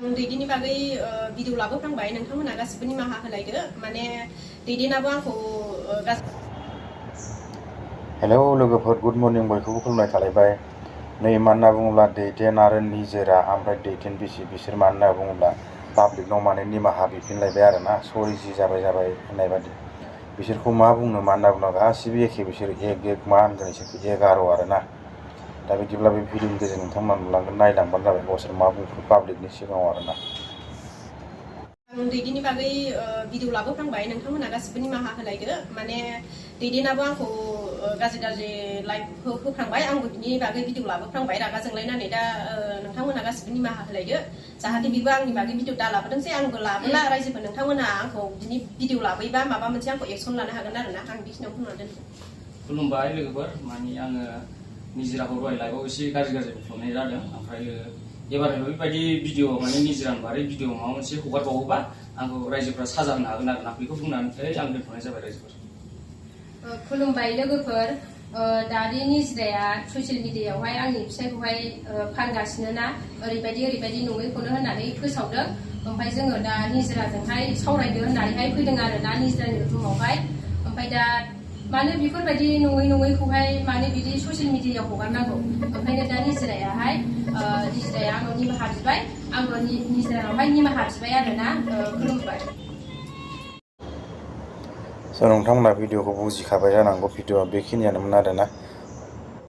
दैदेननि बागै भिडिअ लाबोफ्रांबाय नोंथांमोना गासिबो निमाहा होलायदो माने दैदेनाबो आंखौ हेलौ लोगोफोर गुड मर्निं बयखौबो खुलुमनाय थालायबाय नै मा होनना बुङोब्ला दैदेन आरो निजोरा ओमफ्राय दैदेन बिसोर मा होनना बुङोब्ला पाब्लिकनाव माने निमाहा बिफिनलायबाय आरो ना सरि जि जाबाय होननाय बादि बिसोरखौ मा बुंनो मा होनना बुङोब्ला गासिबो एखे बिसोर एक मा होनगोन बिसोरखौ 11 आरो ना दा बिदिब्ला बे भिडिअनि गेजेरजों नोंथांमोना नुलांगोन नायलांबानो जाबाय गावसोर मा बुंखो पाब्लिकनि सिगाङाव आरो ना दैदेननि बागै भिडिअ लाबोफ्रांबाय नोंथांमोना गासिबो निमाहा होलायदो माने दैदेनाबो आंखौ गाज्रि लाइफ होफ्रांबाय आंबो बिनि बागै भिडिअ लाबोफ्रांबाय रागा जोंलायनानै दा नोंथांमोना गासिबो निमाहा होलायदो जाहाथे बिबो आंनि बागै भिडिअ दा लाबोदोंसै आंबो लाबोला रायजोफोर नोंथांमोना आंखौ बिनि भिडिअ लाबोयोबा माबा मोनसे आंखौ एक्सन लानो हागोन आरो ना आं बेखिनियाव बुंनानै दोनदों। खुलुमबाय लोगोफोर माने आङो निजिराखौ दहाय लाइभआव एसे गाज्रि बुंफ्लांनाय जादों ओमफ्राय एबार बेबायदि भिडिअ माने निजिरानि बारै भिडिअ माबा मोनसे हगारबावोबा आंखौ रायजोफ्रा साजा होनो हागोन आरो ना बेखौ बुंनानै आं दोनथ'नाय जाबाय रायजोफोर। खुलुमबाय लोगोफोर दानि निजिराया ससियेल मिडियायावहाय आंनि फिसायखौहाय फानगासिनो ना ओरैबायदि नङैखौनो होननानै फोसावदों ओमफ्राय जोङो दा निजिराजोंहाय सावरायदो होननानैहाय फैदों आरो ना निजिरानि रुमावहाय ओमफ्राय दा मानो बेफोरबायदि नङैखौहाय मानो बिदि ससियेल मिडियायाव हगारनांगौ ओंखायनो दा निजिराया आंनाव निमाहा बिबाय आंबो निजिरानावहाय निमाहा बिबाय आरो ना खुलुमबाय। नोंथांमोना भिडिअखौ बुजिखाबाय जानांगौ भिडिअआ बेखिनियानोमोन आरोना।